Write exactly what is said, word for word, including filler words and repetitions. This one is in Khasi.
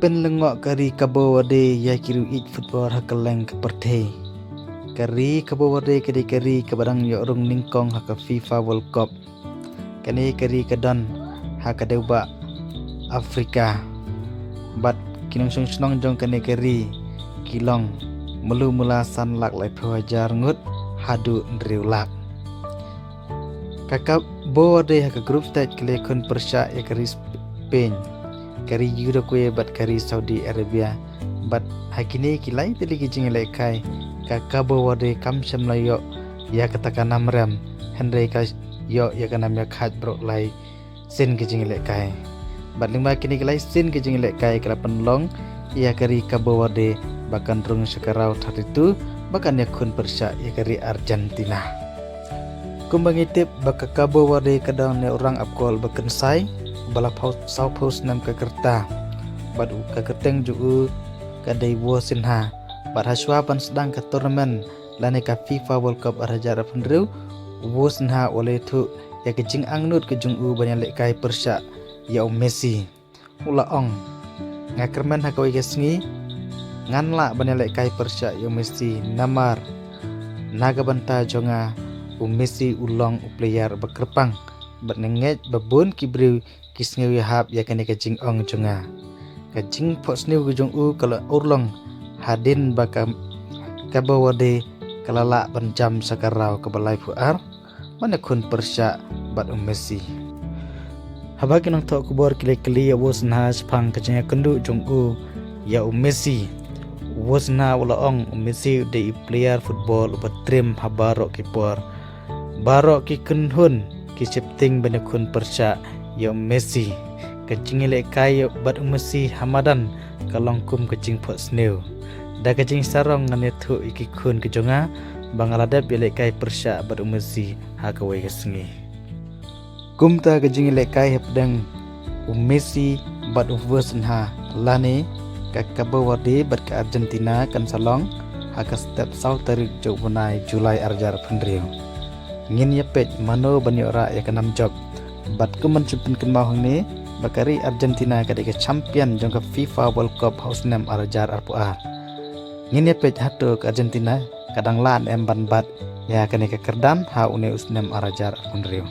Pynlyngngoh ka ri Cabo Verde ïa ki riew ïeit football ha kylleng ka pyrthei. Ka ri Cabo Verde ka dei ka ri kaba dang ïoh rung nyngkong ha ka FIFA World Cup. Kane ka ri ka don ha ka dewbah Afrika. Bad ki nongshong shnong jong kane ka ri ki long mulu mula san lak laiphew hajar ngut haduh hynriew lak. Ka Cabo Verde ha ka group stage ka la ïakhun pyrshah ïa ka ri Spain, ka ri Uruguay bad ka ri Saudi Arabia. Bad ha kine ki lai tylli ki jingïalehkai ka Cabo Verde kam shym la ïoh ïa kata ka nam rem, hynrei ka ïoh ïa ka nam ïakhaid baroh lai sien ki jingïalehkai. Bad lyngba kine ki lai sien ki jingïalehkai ka la pynlong ïa ka ri Cabo Verde ba kan rung sha ka round thirty-two ba kan ïakhun pyrshah ïa ka ri Argentina. Kumba ngi tip ba ka Cabo Verde ka don ne u rang ap gol ba kynsai, ba la phew, saw phew snem ka kyrta. Bad u, ka kyrteng jong u ka dei Wo Sinha. Bad ha shuwa ban sdang ka tournament lane ka FIFA World Cup ar hajar arphew hynriew, u Wo Sinha u la ïathuh ïa ka jingangnud ka jong u ban ïalehkai pyrshah ïa u Messi. U la ong, nga kyrmen ha kawei ka sngi ngan lah ban ïalehkai pyrshah ïa u Messi namar na ka bynta jong nga u Messi u long u player ba kyrpang. Bad nga ngeit ba bun ki briew ki sngew ïahap ïa kane ka jingong jong nga. Ka jingphohsniew ka jong u ka la urlong hadien ba ka Cabo Verde ka la lah ban jam sha ka round kaba laiphew ar ban ïakhun pyrshah bad u Messi. Haba ki nongthoh khubor ki la kylli ïa u Wo Sinha shaphang ka jingïakynduh jong u ïa u Messi, u Wo Sinha u la ong u Messi u dei u player football uba triem ha baroh ki por. Baroh ki kynhun ki sheptieng ban ïakhun pyrshah ïa u Messi. Ka jingïalehkai bad u Messi ha madan ka long kum ka jingphohsniew. Da ka jingsarong ngan ïathuh ïa ki khun ki jong nga ba nga la dep ïalehkai pyrshah bad u Messi ha kawei ka sngi. Kumta ka jingïalehkai hapdeng u Messi bad u Wo Sinha lane ka Cabo Verde bad ka Argentina kan sa long ha ka step saw tarik jong u bnai July ar hajar arphew hynriew. Ngin ïa peit mano ban ïoh rah ïa ka nam jop. Bad kum ban shu pynkynmaw hangne ba ka ri Argentina ka dei ka champion jong ka FIFA World Cup ha u snem ar hajar arphew ar. Ngin ïa peit hato ka Argentina ka dang lah ne em ban bat ïa kane ka kyrdan ha une u snem ar hajar arphew hynriew.